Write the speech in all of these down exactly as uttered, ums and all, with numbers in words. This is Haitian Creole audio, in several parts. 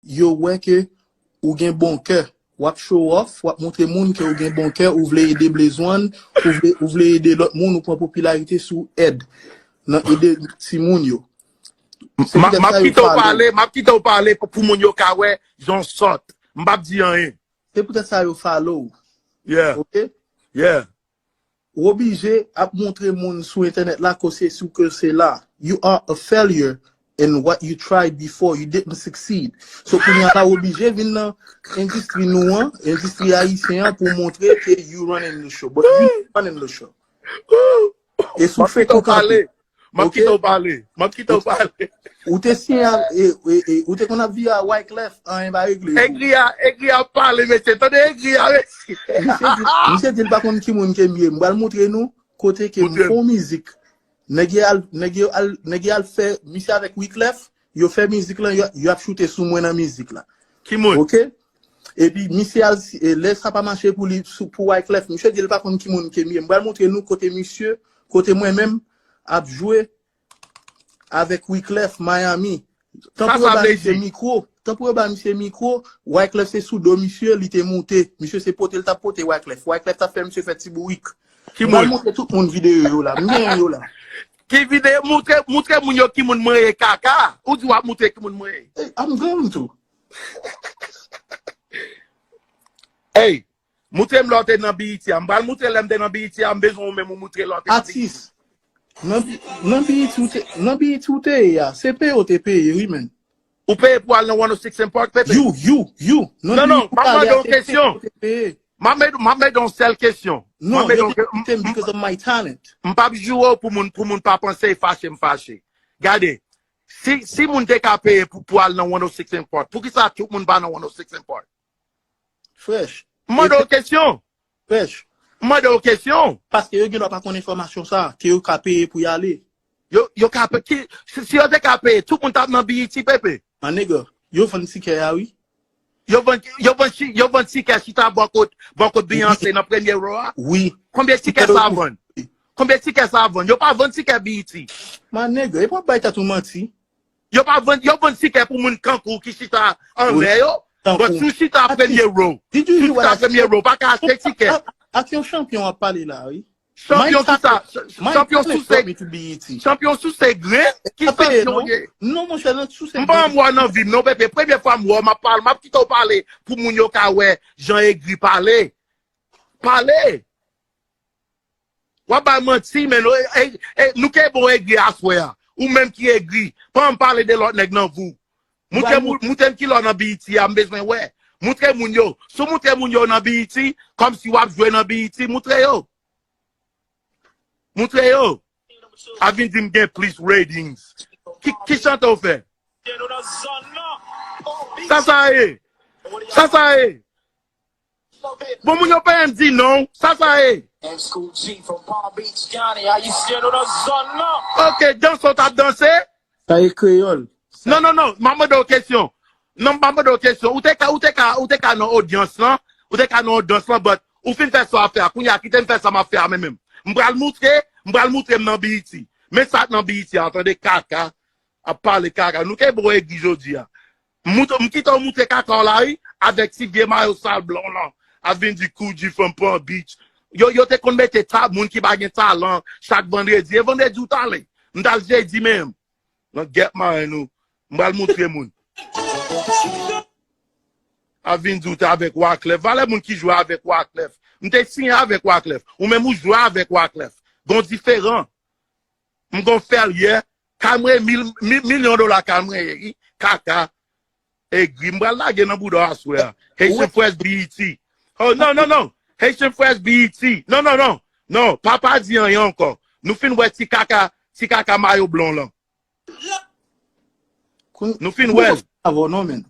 yo wè ke ou gen bon kè. W ap show off, w ap montre moun ke ou gen bon kè, ou vle ede Blaze One, ou vle, ou vle ede lòt moun, ou pran popilarite sou èd nan ede timoun yo. Se M ap poutèt m ap sa yo kite w follow. pale, m ap kite w pale pou, pou moun yo ka wè jan w sòt. M p ap di anyen. Se poutèt sa yo follow. Yeah, Ok? Yeah. Ou oblije ap montre moun sou entènèt la ke se sou ke se la. You are a failure in what you tried before. You didn't succeed. So kounye a la ou oblije vin nan endistri nou an, endistri ayisyen an pou montre ke you running the show. But you running the show. E sou M ap kite w fake ou kanpe. pale. M ap Ok? kite w pale. M ap kite w pale. Ou te siyen a, e, e, e, ou te konn ap viv a Wyclef, anyen pa regle. Egri a, Egri a pale, mesye. Tande Egri a, mesye. Misye di, misye di l pa konn ki moun ke m ye. M pral montre nou kote ke m Montre m. Fè yon mizik. Nèg yo al, nèg yo al, nèg yo al fè, misye avèk Wyclef, yo fè mizik lan, yo, yo ap choute sou mwen nan mizik la. Ki moun? Ok? Epi misye al, e, lè sa pa mache pou li, sou, pou Wyclef, misye di l pa konn ki moun ke m ye. M pral montre nou kote misye, kote mwen menm, ap jwe avèk Wyclef Miami. Tan Sa, pou yo sa ba vle misye di? Mikwo, tan pou yo ba misye mikwo, Wyclef se sou do misye, li te moute. Misye se pote l t ap pote Wyclef. Wyclef t ap fè misye fè ti bourik. Ki M pral moun? Montre tout moun videyo yo la. M genyen yo la. Ki videyo? Montre, montre moun yo ki moun mwen ye, kaka. Ou di w ap montre ki moun mwen ye. Hey, I'm going to. Hey, montre m lè w te nan B E T a. M pral montre lè m te nan B E T a. M bezwen ou menm ou montre lè w te nan B E T. Atis. Nan, nan B E T ou te, nan B E T ou te ye a. Se peye ou te peye, wi, men. Ou peye pou al nan one oh six and Park, Pepe? You, you, you. Non, non, m ap mande yon kesyon. M ap mande, m ap mande yon sèl kesyon. M ap Non, mande yo yon te ke- m- invite m m- because of my talent. M p ap joure w pou moun, pou moun pa panse e fache m fache. Gade, si, si moun te ka peye pou, pou al nan one oh six and Park, poukisa tout moun pa nan one oh six and Park? Fresh. M mande w kesyon. Fresh. M mande w kesyon. Paske yo gen dwa pa konn enfòmasyon sa, ke yo ka peye pou y ale. Yo, yo ka pe-, ki, si, si yo te ka peye, tout moun t ap nan B E T, Pepe. My nigga, yo vann tikè a, wi. Yo vann, yo vann, chi- yo vann tikè chita bò kot, bò kot Beyoncé nan premye row a. Wi. Konbyen tikè sa vann? Konbyen tikè sa vann? Yo pa vann tikè B E T. My nigga, e pa bay tèt ou manti. Yo pa vann, yo vann tikè pou moun kankou ki chita anlè yo. Kankou. But si w chita premye row, Did you si hear w what chita I said? Premye row, pa ka achte tikè. Ak, ak yon chanpyon w ap pale la, wi. Chanpyon My ki sa? talent, my Chanpyon talent souse, brought me to B E T. Chanpyon souse grenn, ki Pa peye, chanpyon non. w ye? Non, monchè, nan souse M pa anmwa nan vi m, non, Pepe. Premye fwa m wè w, m ap pale, m ap kite w pale pou moun yo ka wè jan Egri pale. Pale! W ap bay manti, men nou, e, e, e, nou ke bon Egri aswè a. Ou menm ki Egri, pa ann pale de lòt nèg nan vi w. Montre Ba moun, montre m ki lè w nan B E T a, m bezwen wè. Montre moun yo. Si w montre moun yo nan B E T, kòmsi w ap jwe nan B E T, montre yo. Montre yo. A vin di m gen plis ratings. Ki, ki chante w fè? Sa sa ye? Sa sa ye? Bon, moun yo pa janm di non. Sa sa ye? School G from Palm Beach County. How you stand on the zone? Ok, danse w t ap danse? Sa e kreyòl. Non, non, non. M ap mande w kesyon. Non, m ap mande w kesyon. Ou te ka, ou te ka, ou te ka nan odyans lan. Ou te ka nan odyans lan, but ou fin fè sa w ap fè a. Kounye a, kite m fè sa m ap fè a, men menm. M pral moutre, m pral moutre m nan B E T. Men sa k nan B E T a, tande kaka. Ap pale kaka. Nou ke bon Egri jodi a. M mout-, m kite w moutre kaka w la, wi. Avèk ti vye mayo sal blan w lan. Ap vin di Koudji fanm pran bitch. Yo, yo te konn mete ta-, moun ki pa gen talan chak vandredi. E vandredi ou t ale. M t al jedi menm. Nan gèt maren nou. M pral moutre moun. Ap vin di w te avèk Wyclef. Valè moun ki jwe avèk Wyclef. M te siyen avèk Wyclef. Ou menm ou jwe avèk Wyclef. Gon diferan. M gon fè l yè. Kay mwen mil, mil, milyon dola kay mwen ye. Kaka. Egri. M pral lage nan bouda w aswè a. Haitian Fresh B E T. Oh, non, non, non. Haitian Fresh B E T. Non, non, non. Non, pa, pa di anyen ankò. Nou fin wè ti kaka, ti kaka mayo blan w lan. Koun- Nou fin wè l. Avò non, men.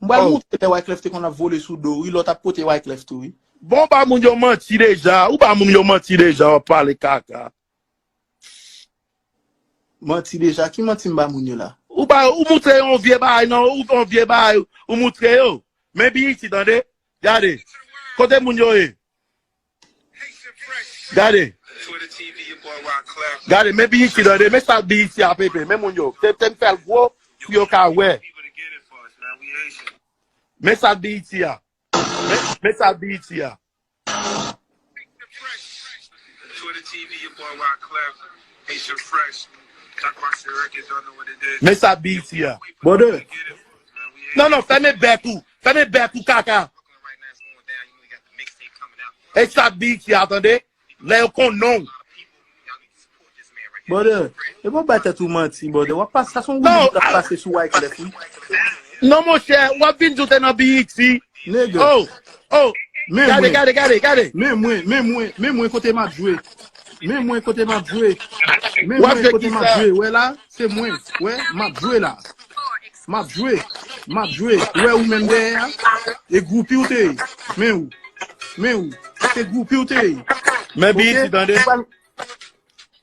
M pral Oh. Montre lè Wyclef te konn ap vole sou do, wi, lè w t ap pote Wyclef tou, wi. Bon, ou ba moun yo manti deja. Ou ba moun yo manti deja, w ap pale kaka. Manti deja, ki manti m ba moun yo la? Ou ba, ou moutre yon vye bagay, non, ou fè yon vye bagay, ou moutre yo. Men B E T, tande? Gade. Kote moun yo ye? Gade. Gade, men B E T, tande? Men sa B E T a, Pepe. Men moun yo. Te, te m fè l gwo, pou yo ka wè. Men sa B E T a. Men, men sa B E T a. Men sa B E T a. Brother. Non, non, fèmen bèk ou. Fèmen bèk ou, kaka. E sa B E T a, tande? Lè yo konn non. Brother, e pa bay tèt ou manti, brother. W ap pase, sa se yon woulib k ap pase sou Wyclef, wi. Non, monchè, w ap vin di w te nan B E T. Nèg. Oh, oh. Gade, gade, gade, gade. Men mwen, men mwen, men mwen kote m ap jwe. Men mwen kote m ap jwe. Men mwen kote m ap jwe. Wè la, se mwen. Wè, m ap jwe la. M ap jwe. M ap jwe. Wè ou menm dèyè a. E groupi w te ye. Men ou. Men ou. Se groupi w te ye. Men B E T, tande.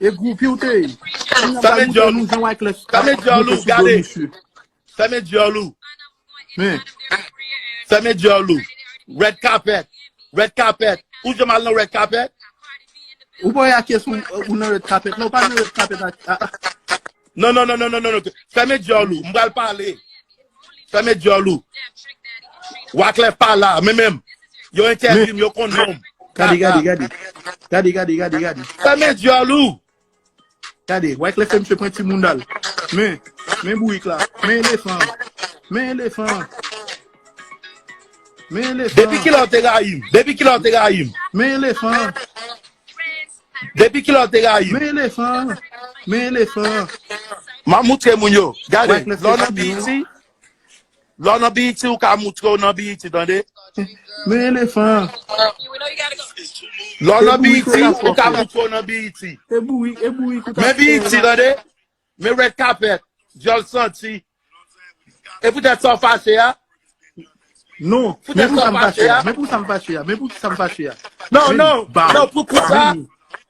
E groupi w te ye. Kounya pral montre nou jan Wyclef ap monte sou do misye. Fèmen dyòl ou. Men. Fèmen dyòl ou. Red carpet. Red carpet. Ou janm al nan red carpet? Ou pa wè a kiyès ou, ou nan red carpet. Non, ou pa nan red carpet. Non, non, non, non, non, non. Fèmen dyòl ou. M pral pale. Fèmen dyòl ou. Wyclef pa la, men menm. Yo entèvyou m, yo konn non m. Gade, gade, gade. Gade, gade, gade, gade. Fèmen dyòl ou. Gade, Wyclef fè misye pran timoun dal. Men, men bourik la. Men elefan. Men elefan. Men elefan. Depi kilè w te rayi m? Depi kilè w te rayi m? Men elefan. Depi kilè w te rayi m? Men elefan. Men elefan. M ap moutre moun yo. Gade, lè w nan B E T, lè w nan B E T, ou ka moutre w nan B E T, tande? Men elefan. Lè w nan B E T, ou ka moutre w nan B E T. E bourik, e bourik ou ta Men B E T, tande? Men red carpet, dyòl santi. E poutèt sa w fache a? Non, men pou sa m fache a, men pou sa m fache a, men pou sa m fache a. Non, non, non, pou kousa?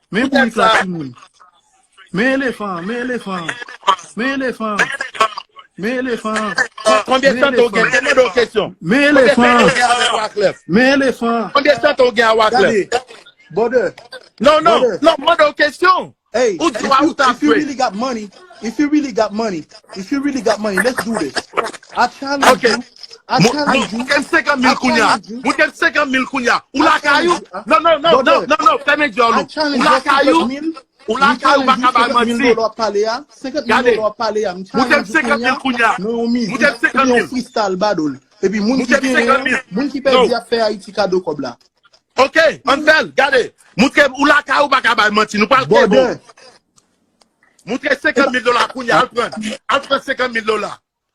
Men bourik la timoun. Men elefan, men elefan. Men elefan. Men elefan. Konbyen chante w gen? Te mande w kesyon. Men elefan. Men elefan. Konbyen chante w gen a Wyclef? Brother. Non, non, non, mande w kesyon. Ou di w a ou ta if you really got money, if you really got money, if you really got money, let's do this. I challenge you. I challenge you. Moun gen senkant mil kounya. Moun gen senkant mil kounya. Ou lakay ou? Non, non, non, non, non, non, fèmen dyòl ou. Ou lakay ou? Ou lakay ou, pa ka bay manti. Gade. Moun gen senkant mil kounya. Moun gen senkant mil. Freestyle battle. Epi moun ki genyen, moun ki pèdi ap fè Ayiti kado kòb la. Ok, ann fè l, gade. Moutre, ou lakay ou pa ka bay manti, nou pral kenbe w. Moutre senkant mil dola kounye a, al pran. Al pran senkant mil dola.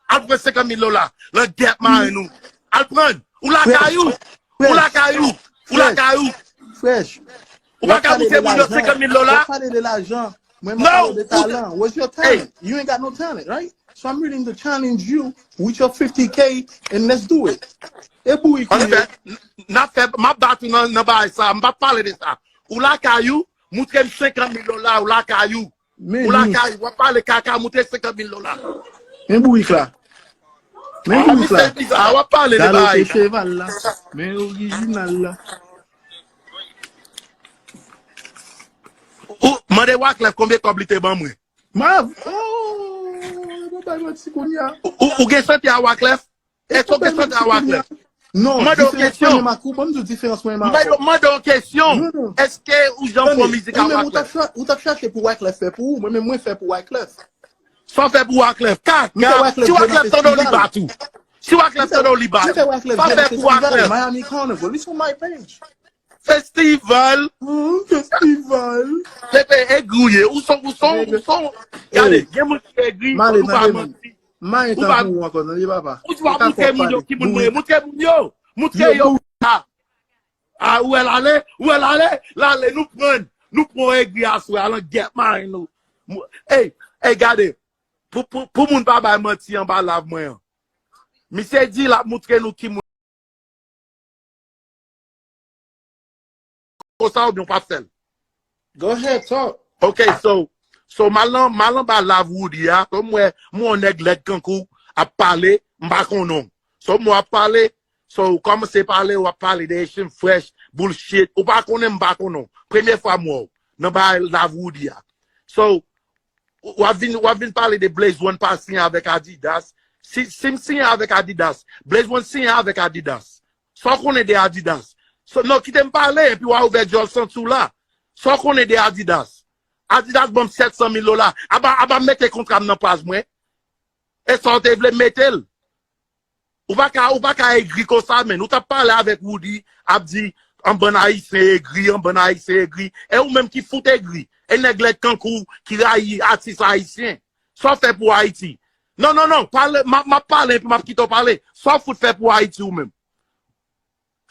Al pran senkant mil dola. Langèt maren nou. Al pran. Ou lakay ou. Ou lakay ou. Ou lakay ou. Fresh. Ou pa ka moutre moun yo senkant mil dola. Pale de lajan. Mwen mwen pale de talan. Where's your talent? You ain't got no talent, right? So I'm willing to challenge you with your fifty K and let's do it. E bourik ou ye. N ap fè, m ap bat ou nan, nan bagay sa. M p ap pale de sa. Ou lakay ou, moutre m senkant mil dola, ou lakay ou. Ou lakay ou, w ap pale kaka, moutre senkant mil dola. Men bourik la. Men bourik la. W ap pale de bagay. Cheval la. Men orijinal la. Ou mande Wyclef konbyen kòb li te ban mwen. Ma, oh, mwen bay manti kounye a. Ou, ou gen chante a Wyclef? Èske ou gen chante a Wyclef? Non, mande yon kesyon. Ban m di w diferans mwen ak ou. Mande yon kesyon. Èske ou janm fè mizik a Wyclef? Ou t ap chache pou Wyclef fè pou ou, mwen menm mwen fè pou Wyclef. Sa w fè pou Wyclef? Kaka. Si Wyclef tande w li bat ou. Si Wyclef tande w li bat ou. Sa w fè pou Wyclef? Miami Carnival, it's on my page. Festival. Festival. Pepe egri ou ye. Ou son, ou son, ou son. Gade, gen moun ki egri, ou pa manti. Ou pa manti. Ou di w ap moutre moun yo ki moun mwen ye. Moutre moun yo. Moutre yo. A, ou wè l ale, ou wè l ale, l ale, nou pran, nou pran egri aswè a, langèt maren nou. Ey, ey, gade. Pou, pou, pou moun pa bay manti anba live mwen an. Misye di l ap moutre nou ki moun. Konsa oubyen w p ap fè l? Go ahead, talk. Ok, so, so m al nan, m al anba live Roody a, so m wè, m wè yon nèg lèd kankou ap pale, m pa konnen w. So m wè w ap pale, so ou kòmanse pale, w ap pale de Haitian Fresh, bullshit, ou pa konnen m pa konnen w. Premye fwa m wè w nan bay live Roody a. So, w ap vin, w ap vin pale de Blaze One pa siyen avèk Adidas, Si, si m siyen avèk Adidas, Blaze One siyen avèk Adidas. Sa w konnen de Adidas? So, non, kite m pale, epi w a ouvè djòl santi w la. Sa w konnen de Adidas? Adidas ban m sèt san mil dola. Aba, aba mete kontra m nan paj mwen. E sa w te vle m mete l? Ou pa ka, ou pa ka egri konsa, menn. Ou t ap pale avèk Roody, ap di, an bann Ayisyen egri, an bann Ayisyen egri. E ou menm ki fout egri. E nèg lèd kankou ki rayi atis ayisyen. Sa w fè pou Ayiti? Non, non, non, pale, m ap, m ap pale, epi m ap kite w pale. Sa w fout fè pou Ayiti ou menm?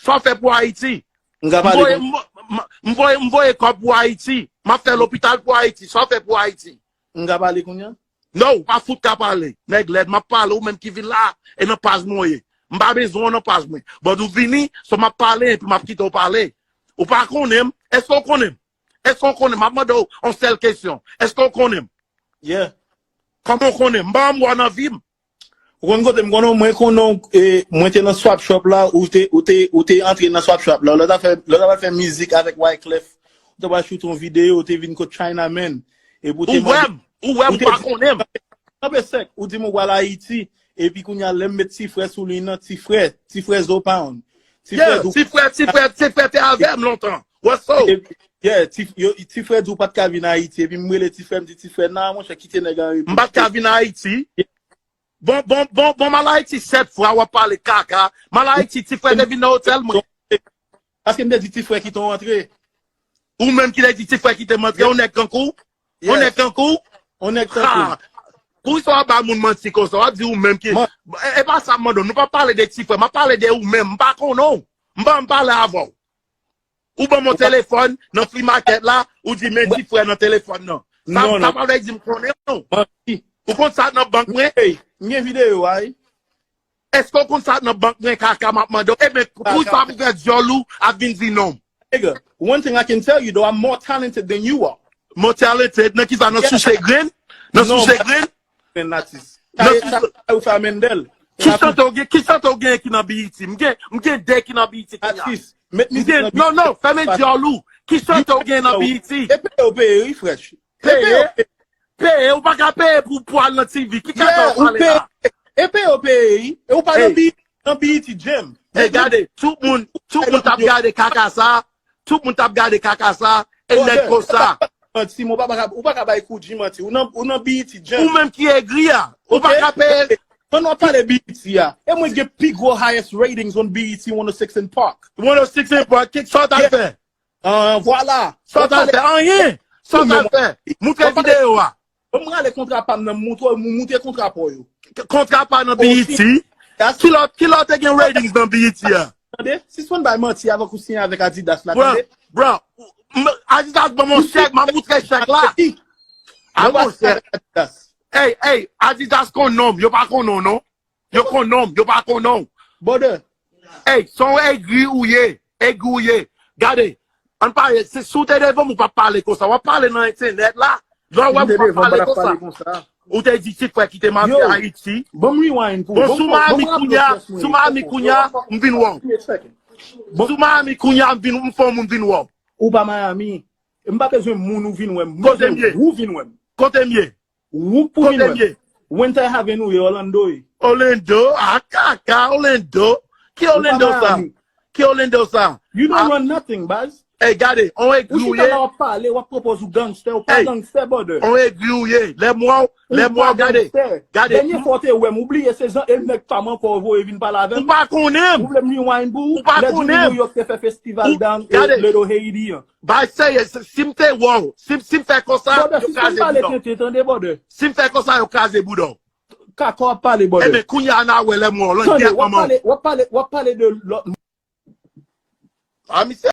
Sa w fè pou Ayiti? M ka M pale voye, kon m, m, m voye, m voye kòb pou Ayiti. M ap fè lopital pou Ayiti. Sa w fè pou Ayiti? M ka pale kounye a? Non, ou pa fout ka pale. Nèg lèd, m ap pale, ou menm ki vin la, e nan paj mwen w ye. M pa bezwen w nan paj mwen. But ou vini, so m ap pale, epi m ap kite w pale. Ou pa konnen m? Èske w konnen m? Èske w konnen m? M ap mande w yon sèl kesyon. Èske w konnen m? Yeah. Kòman w konnen m? M pa janm wè w nan vi m. Ou konn kote m konnen w, mwen konnen w, e, mwen te nan Swap Shop la, ou te, ou te, ou te antre nan Swap Shop la. Lè w t ap fè, lè w t ap fè mizik avèk Wyclef, ou te pral shoot yon videyo, ou te vin kot China Man. Epi ou te Ou wè mande, m, ou wè m, ou ou te pa di, konnen m. Kanpe sèk, ou di m ou pral Ayiti, epi kounye a lè m met Ti Frè sou liy nan, Ti Frè, Ti Frè Zo Pound. Ti Frè Yeah, Zo Ti Frè, Ti Frè, Ti Frè te avè m lontan. What's up? Epi, yeah, Ti, yo, Ti Frè di w pa t ka vin Ayiti, epi m rele Ti Frè, m di, Ti Frè, nan, monchè, kite nèg an repo. M pa t ka vin Ayiti. Bon, bon, bon, bon, m al Ayiti sèt fwa, w ap pale kaka. M al Ayiti, Ti Frè te vin nan otèl mwen. Paske m te di Ti Frè kite w antre. Ou menm ki te di Ti Frè kite m antre, yon nèg kankou w? Yon nèg kankou w? Yon nèg kankou m. Ha! Poukisa w ap ba moun manti konsa? W ap di ou menm ki Man, e, e pa sa m mande w. Nou pa pale de Ti Frè, m ap pale de ou menm. M pa konnen w. M pa janm pale avè w. Ou ban m yon Ou pa telefòn nan flea market la, ou di men Mwen Ti Frè nan telefòn nan. Sa, Non, sa non. pa vle di m konnen w. Manti. Ou konn sa nan bank mwen? Hey, m gen videyo a, wi. Èske w konn sa nan bank mwen kaka m ap mande w? Ebyen, Kaka. poukisa m ouvè djòl ou ap vin di non? Nigga, one thing I can tell you though, I'm more talented than you are. More talented? Nan kisa? Nan Yeah. souse grenn? Nan Non, souse grenn? Grenn atis. Nan Sa, sa, souse sa ou fè a Mendel. Ki chante w gen, ki chante w gen ki nan B E T? M gen, m gen de ki nan B E T kounye a. Atis, met M mizik gen, nan non, non, fèmen djòl ou. Ki chante w gen nan B E T? E peye w peye, wi, fresh. E peye w Peye? peye. Peye, ou pa ka peye pou, pou al nan T V. Ki kaka Yeah, w ou pale la? peye. E peye w peye, wi. E ou pa nan Hey. B E T, nan B E T Jam. Hey, gade, tout moun, tout Hey, moun t ap yo. gade kaka sa, tout moun t ap gade kaka sa, e nèg Brother, konsa. Manti, men ou pa, pa ka, ou pa ka bay Koudji manti. Ou nan, ou nan B E T Jam. Ou menm ki egri a, ou pa Ok? ka peye. Ann nou pale B E T a. E mwen gen pi gwo highest ratings on B E T one oh six and Park. One oh six and Park, ki sa w t al Yeah. fè? Ah, vwala. Sa w t al fè? Anyen. Sa w t al fè? Moutre videyo a. Ban m rale kontra pa m nan, moutre, mou-, moutre kontra pa w yo. K-, kontra pa nan Bon, B E T? si, that's Ki lòt, ki lòt te gen ratings nan B E T a? Tande? Sispann bay manti avèk ou siyen avèk Adidas la, Bro, tande? bro, m-, Adidas ban m yon chèk, m ap moutre chèk la. Tande? A Yo pa monchè. siyen avèk Adidas. Ey, ey, Adidas konn non m, yo pa konn non, non. Yo konn non m, yo pa konn non w. Brother. Ey, se yon egri ou ye. Egri ou ye. Gade, ann pale, se, si w te devan m, ou p ap pale konsa. W ap pale nan entènèt la. Lè w wè m, ou p ap pale konsa. Ou te di Ti Frè kite m antre Ayiti. Ban m rewind pou ou. Bon, si w Miami kounye a, si w Miami kounye a, m vin wè w. Si w Miami kounye a, m vin, m fè yon moun vin wè w. Ou pa Miami. M pa bezwen moun ou vin wè m. Kote m ye? Ou vin wè m. Kote m ye? Ou pou vin wè m. Winter Haven ou ye, Orlando ye. Orlando, a kaka, Orlando. Ki Orlando sa? Ki Orlando sa? You don't run nothing, baz. Ey, gade, on egri ou ye. Ou chita la w ap pale, w ap pwopoze ou gangster, ou pa gangster, brother. On egri ou ye. Lè m wè w, lè m wè w, gade. Gade. Dènye fwa w te wè m, ou bliye se jan e nèg pa m ankò ou voye vin pale avè m. Ou pa konnen m. Ou vle m rewind pou ou? Ou pa konnen m. Lè Jimmy New York te fè festival down e Little Haiti an. Bay serye, si, si m te wè w, si, si m fè konsa, yo kraze bouda w. Brother, sispann pale tenten, tande, brother. Si m fè konsa, yo kraze bouda w. Kaka w ap pale, brother. Ebyen, kounye a n a wè lè m wè w, lan gyèt manman w. W ap pale, w ap pale, w ap pale de lòt. A, misye